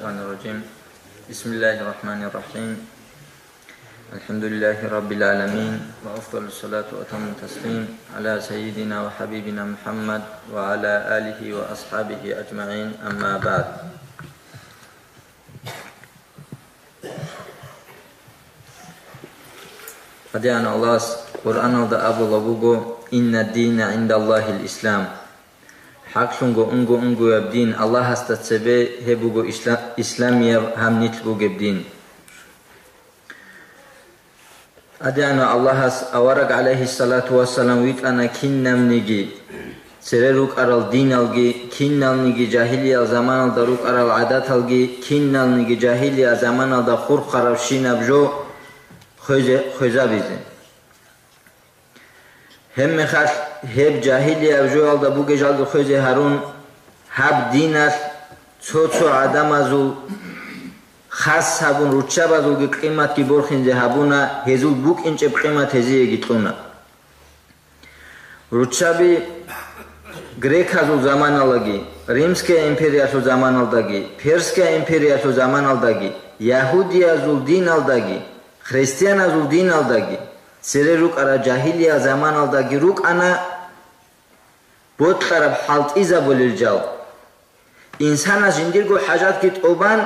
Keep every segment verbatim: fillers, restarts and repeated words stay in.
الشيطان الرجيم. بسم الله الرحمن الرحيم. الحمد لله رب العالمين، وأفضل الصلاة وأتم التسليم على سيدنا وحبيبنا محمد وعلى آله وأصحابه أجمعين، أما بعد. ТӀадегӀанав Аллагьас Къуръаналда абулаб буго: «Инна дина гӀиндаллагьил ислам». ХӀакълъунго унго-унгояб дин Аллагьасда цебе гьеб буго исла-, исламияб гьаб нилъ бугеб дин. ТӀадегӀанав Аллагьас авараг, гӀалайгьиссалату вассалам, витӀана кинабниги цере рукӀарал диналги, киналниги жагьилиял заманалда рукӀарал гӀадаталги, киналниги жагьилиял заманалда хурхарабщинаб жо хвезе-, хвезабизе. Гьебмехалъ гьеб жагьилияб жоялда бугеб жалги хвезе гьарун, гьаб диналъ цо-цо гӀадамазул хас гьабун, руччабазулги къиматги борхинзе гьабуна, гьезул букӀинчӀеб къимат гьезиеги кьуна. Руччаби греказул заманалаги, Римская империялъул заманалдаги, Персская империялъул заманалдаги, ягьудиязул диналдаги, христианазул диналдаги, цере рукӀараб жагьилиял заманалдаги рукӀана бокьараб хӀалтӀизабулел жал. Инсанас жиндирго хӀажатги тӀубан,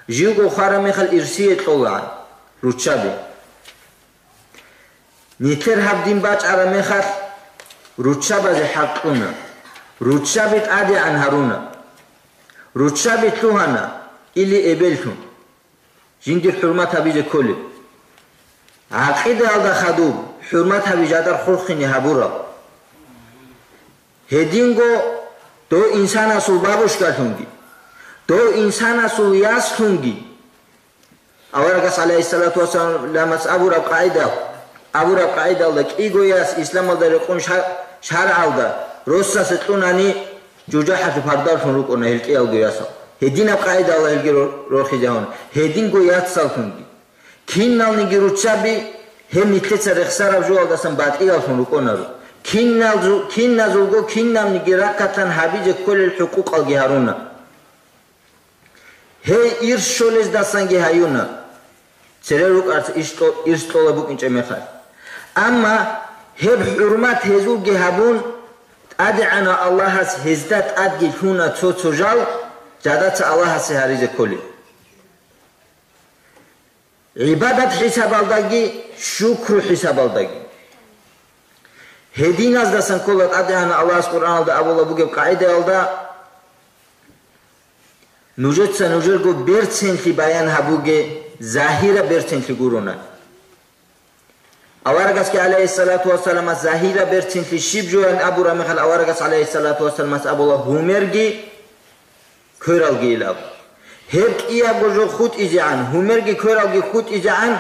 живго хвараб мехалъ ирсие кьолагӀан руччаби. Нилъер гьаб дин бачӀараб мехалъ, руччабазе хӀакъ кьуна, руччаби тӀадегӀан гьаруна, руччаби лъугьана или эбеллъун. Жиндир хӀурмат гьабизе кколеб. ГӀакъидаялда хадуб, хӀурмат гьаби жадар хурхине гьабураб. Гьединго дов инсанасул бабушкалъунги, дов инсанасул яслъунги. Аварагас, гӀалайгьиссалату вассаламас, абураб къагӀида, абураб къагӀидалда кӀиго яс исламалда рекъон шар-, шаргӀалда росасе кьунани, жужахӀалъул пардаллъун рукӀуна гьел кӀиялго ясал. Гьединаб къагӀидалда гьелги ро-, рорхизе гьавуна, гьединго яцаллъунги. Киналниги руччаби гьеб нилъеца рехсараб жоялдасан батӀияллъун рукӀунаро. Киналзу-, киназулго кинабниги рахъалъан гьабизе кколел хӀукъукъалги гьаруна. Гьей ирс щолездасанги гьаюна, цере рукӀарца иш кьо-, ирс кьола букӀинчӀеб мехалъ. Амма гьеб хӀурмат гьезулги гьабун, ТӀадегӀанав Аллагьас гьезда тӀадги лъуна цо-цо жал, жадаца Аллагьасе гьаризе кколел. ГӀибадат хӀисабалдаги, шукру хӀисабалдаги. Гьединаздасан ккола ТӀадегӀанав Аллагьас Къуръаналда абулаб бугеб къагӀидаялда: «Нужеца нужерго берцинлъи баян гьабуге, загьираб берцинлъи гурони». Аварагасги, гӀалайгьиссалату вассаламас, загьираб берцинлъи щиб жоян абураб мехалъ, аварагас, гӀалайгьиссалату вассаламас, абула: «Гьумерги квералги», – илан. Гьеб кӀиябго жо хутӀизегӀан, гьумерги квералги хутӀизегӀан,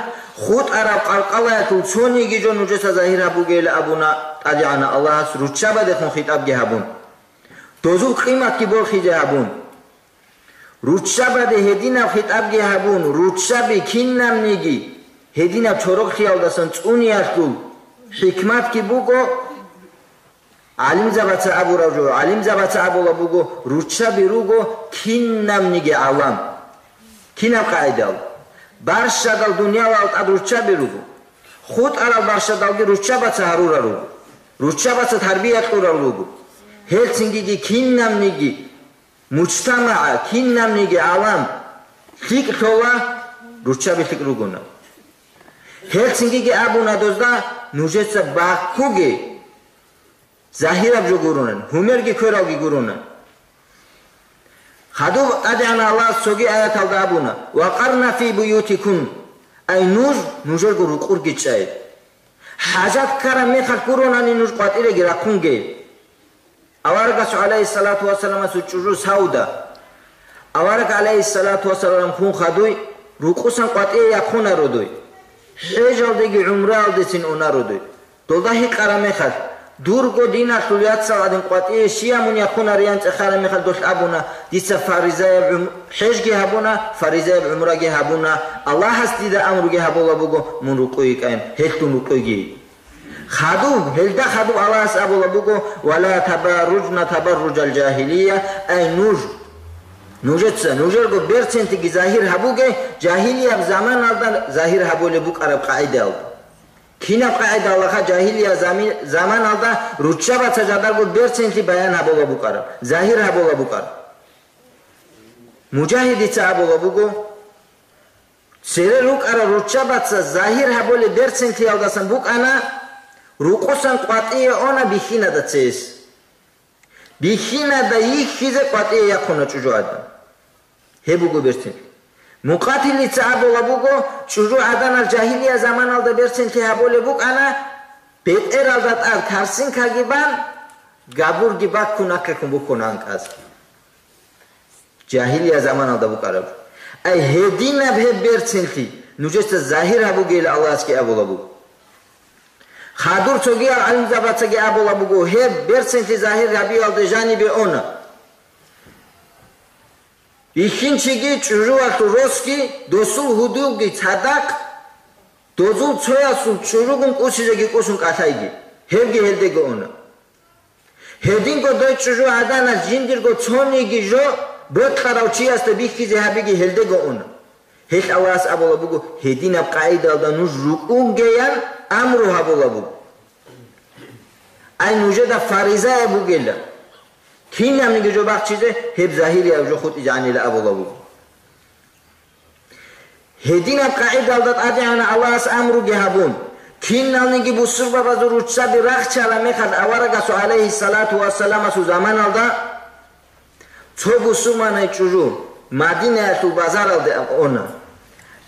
хутӀараб къалкъалаялъул цониги жо нужеца загьир гьабугейилан абуна ТӀадегӀанав Аллагьас, руччабадехун хитӀабги гьабун, дозул къиматги борхизе гьабун. Руччабаде гьединаб хитӀабги гьабун, руччаби кинабниги гьединаб чороклъиялдасан цӀуниялъул хӀикматги буго, гӀалимзабаца абураб жо, гӀалимзабаца абулаб буго, руччаби руго кинабниги гӀалам. Кинаб къагӀидал? Барщадал дуниялал тӀад руччаби руго. ХутӀарал барщадалги руччабаца гьарурал руго. Руччабаца тарбия кьурал руго. Гьелцинги кинабниги мужтамагӀа, кинабниги гӀалам лъикӀ лъола, руччаби лъикӀ ругони. Гьелцинги абуна дозда: «Нужеца баккуге, загьираб жо гурони, гьумерги квералги гурони». Хадуб ТӀадегӀанав Аллагьас цоги аяталда абуна: «Ва къарна фи буютикунна», ай нуж нужерго рукъурги чӀай. ХӀажат ккараб мехалъ гуронани нуж къватӀиреги рахъунге. Аварагасул, гӀалайгьиссалату вассаламасул, чӀужу Сауда. Авараг, гӀалайгьиссалату вассалам, хун хадуй, рукъусан къватӀие яхъунаро дой. ХӀежалдеги гӀумраялдецин унаро дой. Долда гьикъараб мехалъ: «Дурго диналъул яцал гӀадин къватӀие щиян мун яхъунариян?» цӀехараб мехалъ долъ абуна: «Дица фаризаяб гӀум-, хӀежги гьабуна, фаризаяб гӀумраги гьабуна, Аллагьас дида амруги гьабулаб буго, мун рукъуе йикӀайин, гьелъ дун рукъуеги». Хадуб, гьелда хадуб Аллагьас абулаб буго: «Ва ла табарружна табарружал жагьилия», ай нуж Нужеца нужерго берцинлъиги загьир гьабуге, жагьилияб заманалда загьир гьабулеб букӀараб къагӀидаялда. Кинаб къагӀидалаха жагьилияб зами-, заманалда руччабаца жадарго берцинлъи баян гьабула букӀараб, загьир гьабула букӀараб? Мужагьидица абула буго, цере рукӀарал руччабаца загьир гьабулеб берцинлъиялдасан букӀана, рукъусан къватӀие она бихьинада цес. Бихьинада йихьизе къватӀие яхъуна чӀужугӀадан. Гьеб буго берцинлъи. Мукъатилица абула буго, чӀужугӀаданал жагьилия заманалда берцинлъи гьабулеб букӀана, бетӀералда тӀад карсинкаги бан, габурги баккун аккакун буккуна анкӀаз. Жагьилия заманалда букӀараб. Ай, гьединаб гьеб берцинлъи нужеца загьир гьабугейилан Аллагьасги абула буго. Хадур цогиял гӀалимзабацаги абула буго, гьеб берцинлъи загьир гьабиялде жанибе она. Бихьинчиги чӀужуялъул росги, досул гьудулги цадахъ, дозул цоясул чӀужугун кӀусизеги кӀусун кӀалъайги, гьебги гьелдего она. Гьединго дой чӀужугӀаданас жиндирго цониги жо бокьарав чиясда бихьизе гьабиги гьелдего уна. Гьелъ Аллагьас абула буго, гьединаб къагӀидалда нуж рукӀунгеян амру гьабула буго. Ай, нужеда фаризаяб бугела, кинабниги жо бахчизе, гьеб загьирияб жо хутӀизегӀанила абула буго. Гьединаб къагӀидалда тӀадегӀанав Аллагьас амруги гьабун, киналниги бусурбабазул руччаби рахчараб мехалъ аварагасул гӀалайгьиссалату вассаламасул заманалда цо бусурманай чӀужу Мадинаялъул базаралде она.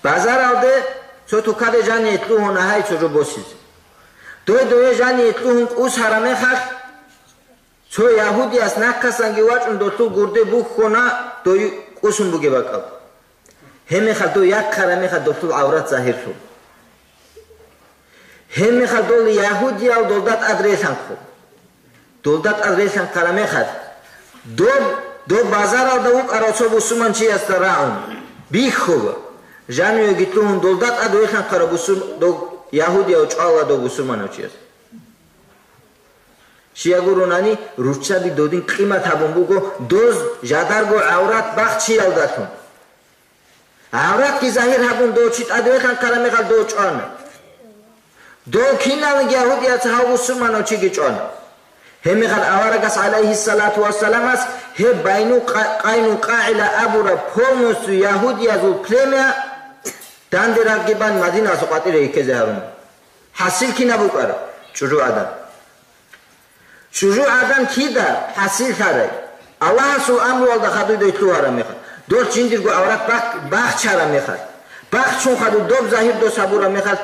Базаралде цо тукаде жаниялъ лъугьуна гьай чӀужу босизе. Дой дое жаниялъ лъугьун кӀусараб мехалъ, цо ягьудияс нахъасанги вачӀун долъул гурде бухьуна дой кӀусун бугеб бакӀал. Гьебмехалъ дой яхъараб мехалъ долъул гӀаврат загьирлъун. Гьебмехалъ дол ягьудиял долда тӀад релъанхъо. Долда тӀад релъанхъараб мехалъ, доб, доб базаралда вукӀарав цо бусурманчиясда рагӀун, бихьула. Жанивеги лъугьун долда тӀад релъанхъарав бусур-, дов ягьудияв чӀвала дов бусурманав чияс. Щай гурунани, руччаби додин къимат гьабун буго, доз жадарго гӀаврат бахчиялдалъун. ГӀавратги загьир гьабун, дов чи тӀад релъанхъараб мехалъ дов чӀвана. Дов киналниги ягьудияца гьав бусурманав чиги чӀвана. Гьебмехалъ аварагас, гӀалайгьиссалату вассаламас, гьеб Байну Къа-, КъайнукъагӀила абураб полностью ягьудиязул племя данде рагъги бан Мадинаялъул къватӀире ккезе гьаруна. ХӀасил кинаб букӀараб? ЧӀужугӀадан. ЧӀужугӀадан кида хӀасиллъарай? Аллагьасул амруялда хадуй дой лъугьараб мехалъ, дос жиндирго гӀаврат бах-, бахчараб мехалъ, бахчун хадуй доб загьир дос гьабураб мехалъ,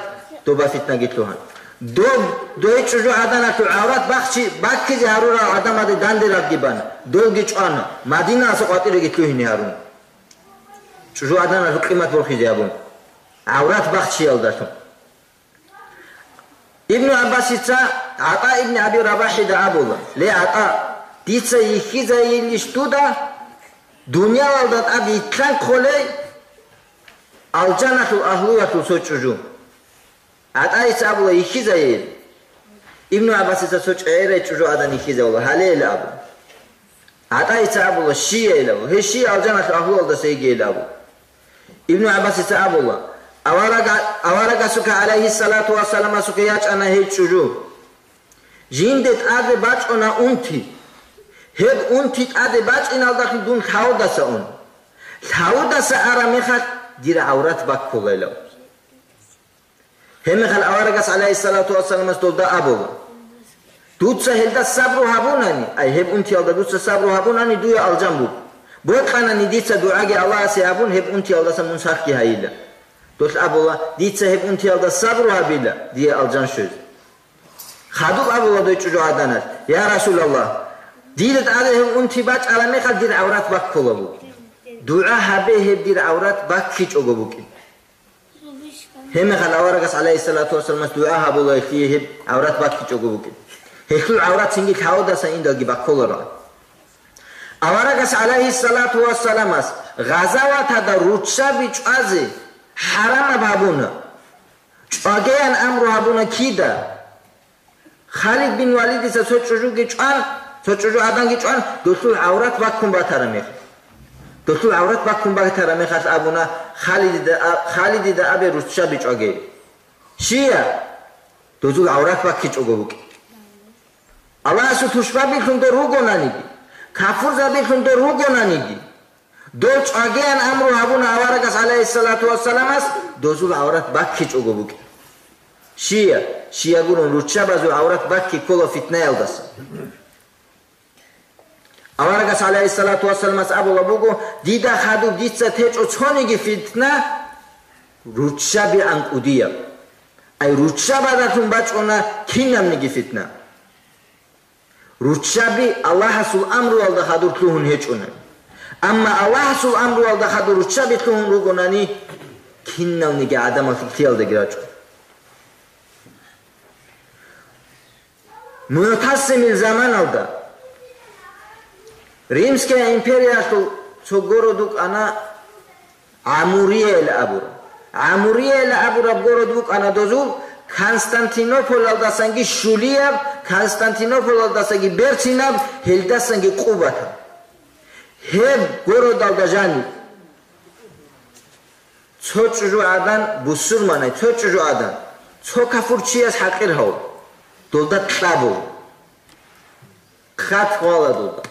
доба фитнаги лъугьана. Доб дой чӀужугӀаданалъул гӀаврат бахчи-, баккизе гьарурал гӀадамазде данде рагъги бана, долги чӀвана, Мадинаялъул къватӀиреги лъугьине гьаруна. ЧӀужугӀаданалъул къимат борхизе гьабун, гӀаврат бахчиялдалъун. Ибну ГӀаббасица ГӀатӀа ибн Аби Рабахида абула: «Ле, ГӀатӀа, дица йихьизайилищ дуда, дуниялалда тӀад йилълъанхъулей алжаналъул агьлуялъул цо чӀужу?» ГӀатӀаица абула: «Йихьизайил». Ибну ГӀаббасица цо чӀегӀерай чӀужугӀадан йихьизавула, гьалейил абу. ГӀатӀаица абула: «Щияйилав, гьей щий алжаналъул агьлуялдаса йигейилаву?» Ибну ГӀаббасица абула: «Аварага-, аварагасухъе, гӀалайгьиссалату вассаламасухъе, ячӀана гьей чӀужу. Жинде тӀаде бачӀуна унти. Гьеб унти тӀаде бачӀиналдалъун дун лъавудаса ун. Лъавудаса араб мехалъ дир гӀаврат баккулайилав». Гьебмехалъ аварагас, гӀалайгьиссалату вассаламас, долда абула: «Дуца гьелда сабру гьабунани, ай, гьеб унтиялда дуца сабру гьабунани, дуе алжан буго. Бокьанани дица дугӀаги Аллагьасе гьабун, гьеб унтиялдаса мун сахги гьайила». Долъ абула: «Дица гьеб унтиялда сабру гьабила, дие алжан щвезе». Хадуб абула дой чӀужугӀаданас: «Я Расулаллагь, дида тӀаде гьеб унти бачӀараб мехалъ дир гӀаврат баккула буго. ДугӀа гьабе, гьеб дир гӀаврат баккичӀого букӀин». Гьебмехалъ аварагас, гӀалайгьиссалату вассаламас, дугӀа гьабула гьелъие гьеб гӀаврат баккичӀого букӀин. Гьелъул гӀаврат цинги лъавудасан индалги бакколаро. Аварагас, гӀалайгьиссалату вассаламас, гъазаваталда руччаби чӀвазе хӀарамаб гьабуна. ЧӀвагеян амру гьабуна кида? Халид бин Валидица цо чӀужуги чӀван, цо чӀужугӀаданги чӀван, долъул гӀаврат баккун батараб мехалъ. Досул гӀаврат баккун батараб мехалъ абуна, Халидида а-, Халидида абе руччаби чӀваге. Щия? Дозул гӀаврат баккичӀого букӀин. Аллагьасул тушбабилъун дор ругонаниги, кафурзабилъун дор ругонаниги, дол чӀвагеян амру гьабуна аварагас, гӀалайгьиссалату вассаламас, дозул гӀаврат баккичӀого букӀин. Щия? Щия гурун, руччабазул гӀаврат бакки ккола фитнаялдаса. Аварагас, гӀалайгьиссалату вассаламас, абула буго: «Дида хадуб дица течӀо цониги фитна, руччаби анкӀудияб». Ай, руччабазулъун бачӀуна кинабниги фитна. Руччаби Аллагьасул амруялда хадур лъугьун гьечӀуна. Амма Аллагьасул амруялда хадур руччаби лъугьун ругонани, киналниги гӀадамал лъикӀлъиялдаги рачӀун. МугӀтасимил заманалда Римская империялъул цо город вукӀана ГӀамурияйла абураб. ГӀамурияйла абураб город вукӀана дозул Константинополалдасанги щулияб, Константинополалдасаги берцинаб, гьелдасанги къубатаб. Гьеб городалда жаниб цо чӀужугӀадан бусурманай, цо чӀужугӀадан, цо кафурчияс хӀакъир гьав, долда кьабур. Хат гъвала долда.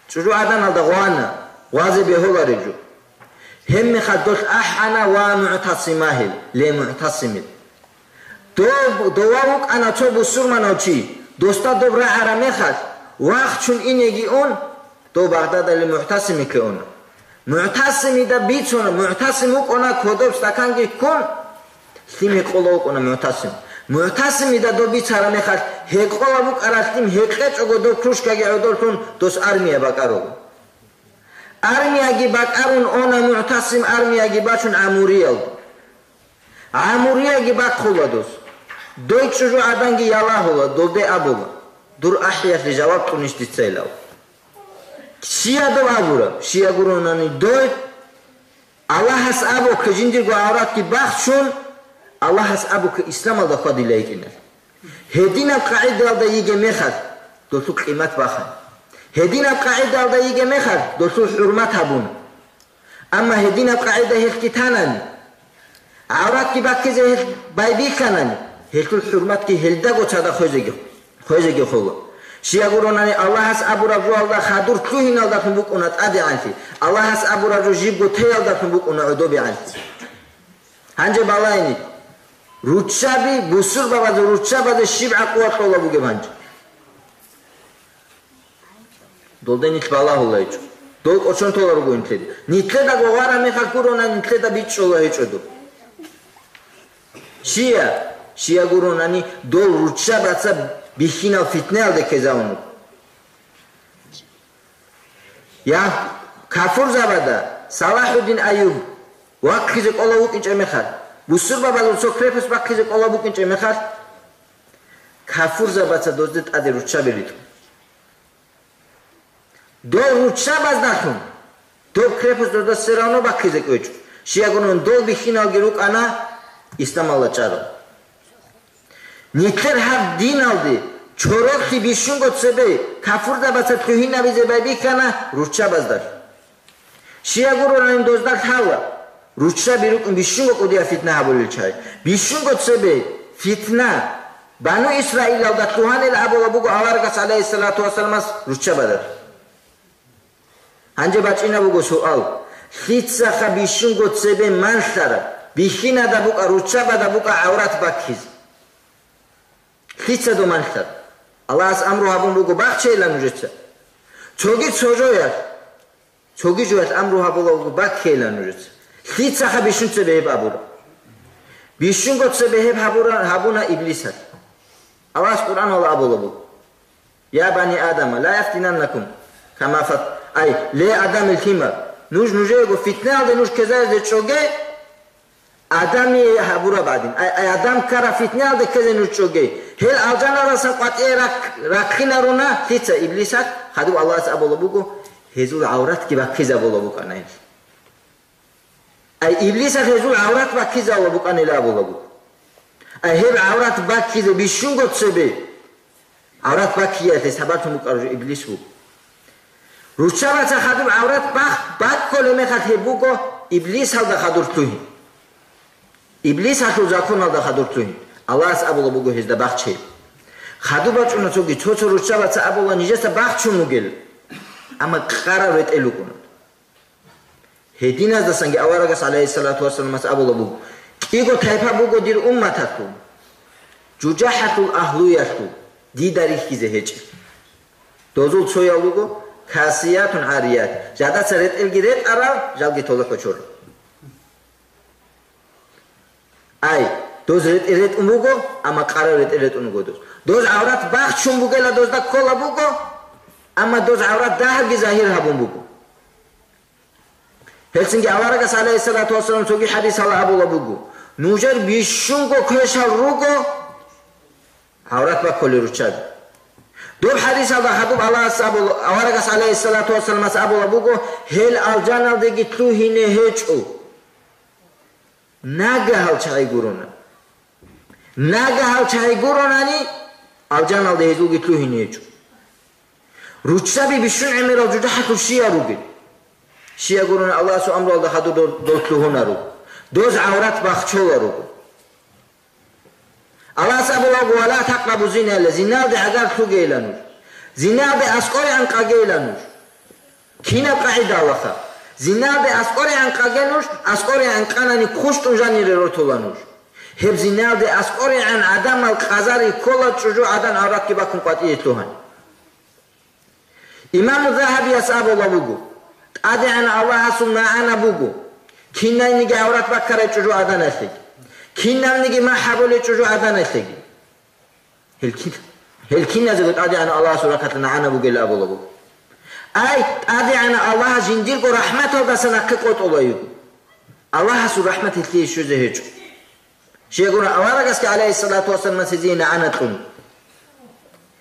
ЧӀужугӀаданалда гъвана, гъвазе бегьулареб жо. Гьебмехалъ долъ ахӀана ва МугӀтасим агьил, ле МугӀтасимил. Дов, дова вукӀана цо бусурманав чи, досда доб рагӀараб мехалъ, вахчун инеги ун, дов Багъдадалде МугӀтасимихъе уна. МугӀтасимида бицуна, МугӀтасим вукӀуна кодоб стаканги ккун, лъим гьекъола вукӀуна МугӀтасим. МугӀтасимида доб бицараб мехалъ, гьекъола букӀараб лъим гьекъечӀого доб кружкаги гӀодорлъун дос армия бакӀаруго. Армияги бакӀарун она МугӀтасим, армияги бачун ГӀамуриялде. ГӀамурияги бахъула дос. Дой чӀужугӀаданги ялагьула, долде абула: «Дур ахӀиялъе жаваб кьунищ дица илав». Щиядав абураб, щия гуронани дой, Аллагьас абухъе жиндирго гӀавратги бахчун, Аллагьас абухъе исламалда хьвадила йикӀиналъ. Гьединаб къагӀидаялда йиге мехалъ, долъул къимат бахана. Гьединаб къагӀидаялда йиге мехалъ, долъул хӀурмат гьабуна. Амма гьединаб къагӀида гьелъги танани, гӀавратги баккизе гьелъ байбихьанани, гьелъул хӀурматги гьелдаго цадахъ хвезеги, хвезеги хола. Щия гуронани, Аллагьас абураб жоялда хадур лъугьиналдалъун букӀуна тӀадегӀанлъи, Аллагьас абураб жо жибго теялдалъун букӀуна гӀодобегӀанлъи. Гьанже балайни, руччаби, бусурбабазул руччабазе щиб гӀакъуба кьола бугеб гьанже? Долда нилъ балагьулайчӀо. Дол кӀочон тола руго нилъеда. Нилъеда гогъара мехалъ гуронани, нилъеда бичӀчӀола гьечӀо доб. Щия, щия гуронани, дол руччабаца бихьинал фитнаялде ккезавун руго. Я кафурзабада Салахуддин Аюб вахъизе кӀола вукӀинчӀеб мехалъ, бусурбабазул цо крепость бахъизе кӀола букӀинчӀеб мехалъ, кафурзабаца дозде тӀаде руччаби ритӀун. Дол руччабаздалъун доб крепость дозда все равно бахъизе кӀвечӀо. Щиягурун дол бихьиналги рукӀана исламалда чӀарал. Нилъер гьаб диналде чорохъи бищунго цебе кафурзабаца лъугьинабизе байбихьана руччабаздалъ. Щиягурунани дозда лъала, руччаби рукӀун бищунго кӀудияб фитна гьабулел чагӀи. Бищунго цебе фитна Бану Исраилалда лъугьанила абула буго аварагас, гӀалайгьиссалату вассаламас, руччабадалъ. Гьанже бачӀина буго суал: лъицаха бищунго цебе манлъараб, бихьинада букӀа, руччабада букӀа гӀаврат баккизе? Лъица дов манлъараб? Аллагьас амру гьабун буго, бахчейила нужеца. Цоги цо жоялъ, цоги жоялъ амру гьабула буго, баккейила нужеца. Лъицаха бищун цебе гьеб абура? Бищунго цебе гьеб гьабура, гьабуна Иблисалъ. Аллагьас Къуръаналда абула буго: «Я бани Адама, ла яфтинаннакум кама фат-», ай, ле Адамил лъимал, нуж нужеего фитнаялде нуж ккезаризе чӀоге, Адамие гьабураб гӀадин. Ай, ай, Адам ккараб фитнаялде ккезе нуж чӀоге. Гьел алжаналдасан къватӀие рак-, раккинаруна лъица? Иблисалъ. Хадуб Аллагьас абула буго, гьезул гӀавратги баккизабула букӀана гьел. Ай, Иблисалъ гьезул гӀаврат баккизабула букӀанила абула буго. Ай, гьеб гӀаврат баккизе бищунго цебе гӀаврат баккиялъе сабаблъун букӀараб жо Иблис буго. Руччабаца хадуб гӀаврат бах-, бакколеб мехалъ гьеб буго иблисалда хадур лъугьин. Иблисалъул законалда хадур лъугьин. Аллагьас абулаб буго гьезда бахчейин. Хадуб бачӀуна цоги, цо-цо руччабаца абула нижеца бахчун вугел, амма къарав ретӀел рукӀуна. Гьединаздасанги аварагас, гӀалайгьиссалату вассаламас, абула буго: «КӀиго тайпа буго дир умматалъул, жужахӀалъул агьлуялъул, дида рихьизе гьечӀел. Дозул цоял руго касиятун гӀарият, жадаца ретӀелги ретӀарал, жалги толохӀо чорал». Ай, доз ретӀел ретӀун буго, амма къарав ретӀел ретӀун буго доз. Доз гӀаврат бахчун бугела дозда ккола буго, амма доз гӀаврат дагьабги загьир гьабун буго. Гьелцинги аварагас, гӀалайгьиссалату вассалам, цоги хӀадисалда абула буго: «Нужер бищунго квешал руго гӀаврат бакколел руччаби». Доб хӀадисалда хадуб Аллагьас абула, аварагас, гӀалайгьиссалату вассаламас, абула буго: «Гьел алжаналдеги лъугьине гьечӀо». Нагагьал чагӀи гурони. Нагагьал чагӀи гуронани, алжаналде гьезулги лъугьине гьечӀо. Руччаби бищун гӀемерал жужахӀалъул щиял ругел? Щиял гурони Аллагьасул амруялда хадур дол, дол лъугьунаро. Доз гӀаврат бахчола руго. Аллагьас абула буго: «Ва ла такърабу зина», зиналде гӀагарлъугейила нуж. Зиналде аскӀорегӀан къагейила нуж. Кинаб къагӀидалаха? Зиналде аскӀорегӀан къаге нуж, аскӀорегӀан къанани хъущтӀун жанире ротола нуж. Гьеб зиналде аскӀорегӀан гӀадамал къазари ккола чӀужугӀадан гӀавратги бакун къватӀие лъугьан. Имаму Загьабияс абула буго: «ТӀадегӀан Аллагьасул нагӀана буго, кинайниги гӀаврат баккарай чӀужугӀаданалъеги, кинабниги махӀ гьабулей чӀужугӀаданалъеги». Гьел кин-, гьел киназего ТӀадегӀан Аллагьасул рахъалъа нагӀана бугел абула буго. Ай, ТӀадегӀан Аллагь жиндирго рахӀматалдаса нахъе къотӀула йиго. Аллагьасул рахӀмат гьелъие щвезе гьечӀо. Щиягуна аварагасги, гӀалайгьиссалату вассаламас, гьезие нагӀана кьун.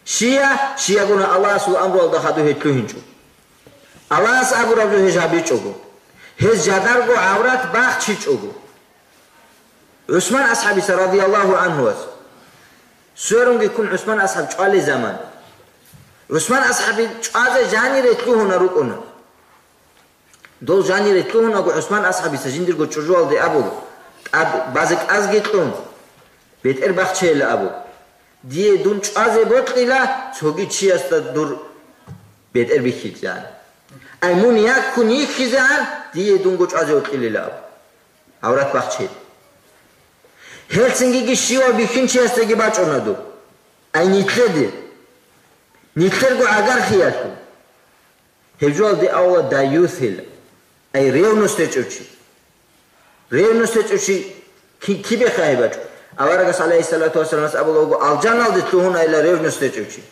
Щия, щиягуна Аллагьасул амруялда хадур гьел лъугьинчӀо. Аллагьас абураб жо гьез гьабичӀого. Гьез жадарго гӀаврат бахчичӀого. ГӀусман асхӀабица, радияллагьу гӀанхуас, сверунги ккун ГӀусман асхӀаб чӀвалей заман. ГӀусман асхӀаби чӀвазе жанире лъугьуна рукӀуна. Дол жанире лъугьунаго ГӀусман асхӀабица жиндирго чӀужуялде абула, тӀад базе кӀазги кьун, бетӀер бахчейила абу: «Дие дун чӀвазе бокьила, цоги чиясда дур бетӀер бихьизегӀан. Ай, мун яккун йихьизегӀан, дие дунго чӀвазе бокьилила», – абу. ГӀаврат бахчейила. Гьелцинги щивав бихьинчиясдаги бачӀуна доб. Ай, нилъеде, нилъерго гӀагарлъиялъул. Гьеб жоялде абула даюсил, ай, ревность гьечӀев чи. Ревность гьечӀев чи ки-, кибеха гьеб бачӀун? Аварагас, гӀалайгьиссалату вассаламас, абула буго: «Алжаналде лъугьунайила ревность гьечӀев чи».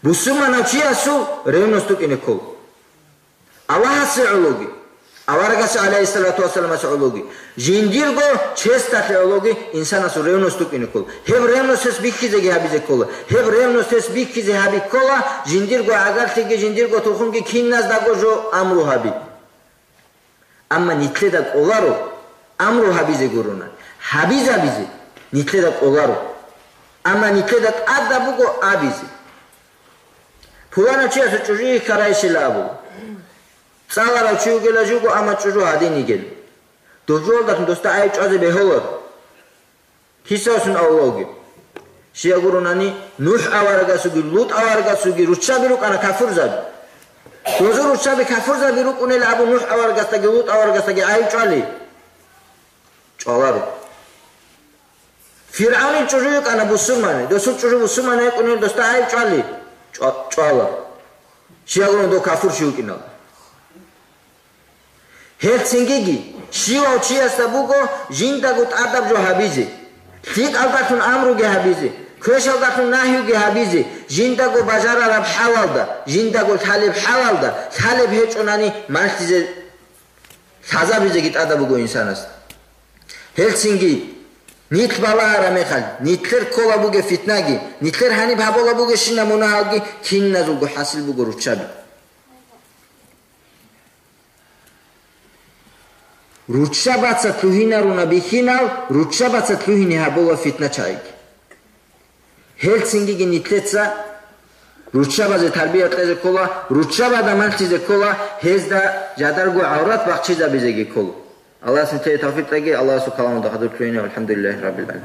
Бусурманав чиясул ревность букӀине ккола. Аллагьасе гӀологи, аварагас, гӀалайгьиссалату вассаламас, гӀологи, жиндирго честалъе гӀологи инсанасул ревность букӀине ккола. Гьеб ревностес бихьизеги гьабизе ккола. Гьеб ревностес бихьизе гьаби ккола, жиндирго гӀагарлъиги, жиндирго тухумги киназдаго жо амру гьаби. Амма нилъеда кӀоларо амру гьабизе гурони, гьабизабизе нилъеда кӀоларо. Амма нилъеда тӀадаб буго абизе. Пуланав чиясул чӀужу йихьарайщила абу. ЦӀаларав чи вугела жуго, амма чӀужу гьадин йигел. Дов жоялдалъун досда гӀайиб чӀвазе бегьуларо. Кисаусун авлавги. Щия гуронани, НухӀ аварагасулги, ЛутӀ аварагасулги руччаби рукӀана кафурзаби. Дозул руччаби кафурзаби рукӀунел абун НухӀ аварагасдаги ЛутӀ аварагасдаги гӀайиб чӀвали? ЧӀваларо. ФиргӀавнил чӀужу йикӀана бусурмани, досул чӀужу бусурмани йикӀунел досда гӀайиб чӀвали? ЧӀва-, чӀвала. Щия гурони дов кафурчи вукӀинал. Гьелцингиги, щивав чиясда буго жиндаго тӀадаб жо гьабизе, лъикӀалдалъун амруги гьабизе, квешалдалъун нагьюги гьабизе, жиндаго бажарараб хӀалалда, жиндаго лъалеб хӀалалда, лъалеб гьечӀонани малъизе, лъазабизеги тӀадаб буго инсанасда. Гьелцинги, нилъ балагьараб мехалъ, нилъер ккола бугеб фитнаги, нилъер гьаниб гьабула бугебщинаб мунагьалги киназулго хӀасил буго руччаби. Руччабаца лъугьинаруна бихьинал, руччабаца лъугьине гьабула фитначагӀиги. Гьелцингиги нилъеца Руччабазе тарбия кьезе ккола, руччабада малъизе ккола, гьезда жадарго гӀаврат бахчизабизеги ккола. Аллагьас нилъее тавфикъ кьеги, Аллагьасул каламалда хадур лъугьине, валхӀамдулиллагьи раббил гӀаламин.